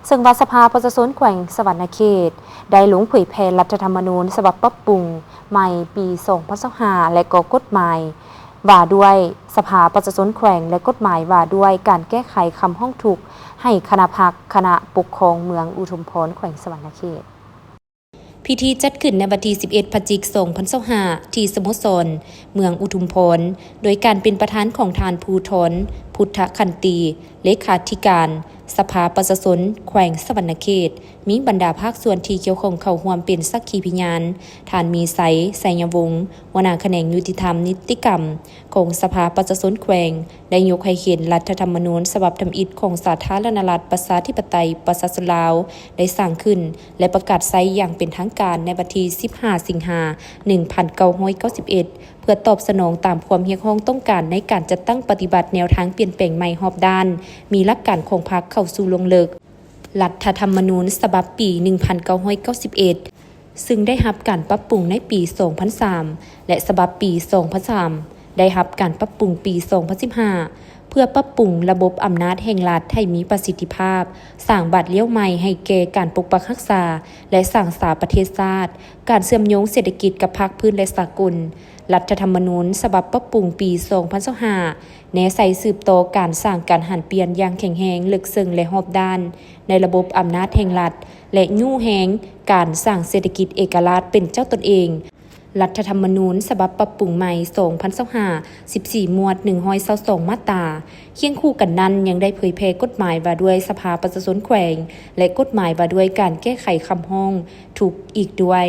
ເຊິ່ງວ່າສະພາປະຊາຊົນແຂວງສະຫວັນນະເຂດ ໄດ້ລົງເຜີຍແຜ່ລັດຖະທຳມະນູນສະບັບປັບປຸງໃໝ່ປີສອງພັນຊາວຫ້າ ແລະ ກໍກົດໝາຍວ່າດ້ວຍສະພາປະຊາຊົນແຂວງ ແລະ ກົດໝາຍວ່າດ້ວຍການແກ້ໄຂຄຳຮ້ອງທຸກໃຫ້ຄະນະພັກຄະນະປົກຄອງເມືອງອຸທຸມພອນ ແຂວງສະຫວັນນະເຂດ. ພິທີຈັດຂຶ້ນໃນວັນທີສິບເອັດ ພະຈິກ ສອງພັນຊາວຫ້າ ທີ່ສະໂມສອນເມືອງອຸທຸມພອນ ໂດຍການເປັນປະທານຂອງທ່ານ ພູທອນ ພຸດທະຂັນຕີ ເລຂາທິການສະພາປະຊາຊົນແຂວງສະຫວັນນະເຂດ, ມີບັນດາພາກສ່ວນທີ່ກ່ຽວຂ້ອງເຂົ້າຮ່ວມເປັນສັກຂີພະຍານ, ທ່ານ ມີໄຊ ໄຊຍະວົງ ຫົວໜ້າຂະແໜງຍຸຕິທຳນິຕິກຳ ຂອງສະພາປະຊາຊົນແຂວງ ໄດ້ຍົກໃຫ້ເຫັນລັດຖະທຳມະນູນສະບັບທຳອິດຂອງສາທາລະນະລັດ ປະຊາທິປະໄຕ ປະຊາຊົນລາວ ໄດ້ສ້າງຂຶ້ນ ແລະ ປະກາດໃຊ້ຢ່າງເປັນທາງການໃນວັນທີສິບຫ້າ ສິງຫາ ໜຶ່ງພັນເກົ້າຮ້ອຍເກົ້າສິບເອັດ ເພື່ອຕອບສະໜອງຕາມຄວາມຮຽກຮ້ອງຕ້ອງການໃນການຈັດຕັ້ງປະຕິບັດແນວທາງປ່ຽນແປງໃໝ່ຮອບດ້ານ, ມີຫຼັກການຂອງພັກເຂົ້າສູ່ລວງເລິກ. ລັດຖະທຳມະນູນສະບັບປີໜຶ່ງພັນເກົ້າຮ້ອຍເກົ້າສິບເອັດ ຊຶ່ງໄດ້ຮັບການປັບປຸງໃນປີສອງພັນສາມ ແລະ ສະບັບປີສອງພັນສາມ ໄດ້ຮັບການປັບປຸງປີສອງພັນສິບຫ້າ ເພື່ອປັບປຸງລະບົບອຳນາດແຫ່ງລັດໃຫ້ມີປະສິດທິພາບ, ສ້າງບາດລ້ຽວໃໝ່ໃຫ້ແກ່ການປົກປັກຮັກສາ ແລະ ສ້າງສາປະເທດຊາດ, ການເຊື່ອມໂຍງເສດຖະກິດກັບພາກພື້ນ ແລະ ສາກົນ. ລັດຖະທຳມະນູນສະບັບປັບປຸງປີສອງພັນຊາວຫ້າ ແນໃສ່ສືບຕໍ່ການສ້າງການຫັນປ່ຽນຢ່າງແຂງແຮງ, ເລິກເຊິ່ງ ແລະ ຮອບດ້ານ ໃນລະບົບອຳນາດແຫ່ງລັດ ແລະ ຍູ້ແຮງການສ້າງເສດຖະກິດເອກະລາດເປັນເຈົ້າຕົນເອງ. ລັດຖະທຳມະນູນສະບັບປັບປຸງໃໝ່ສອງພັນຊາວຫ້າ ສິບສີ່ໝວດ ໜຶ່ງຮ້ອຍຊາວສອງມາດຕາ. ຄຽງຄູ່ກັນນັ້ນ ຍັງໄດ້ເຜີຍແຜ່ກົດໝາຍວ່າດ້ວຍສະພາປະຊາຊົນແຂວງ ແລະ ກົດໝາຍວ່າດ້ວຍການແກ້ໄຂຄຳຮ້ອງທຸກອີກດ້ວຍ.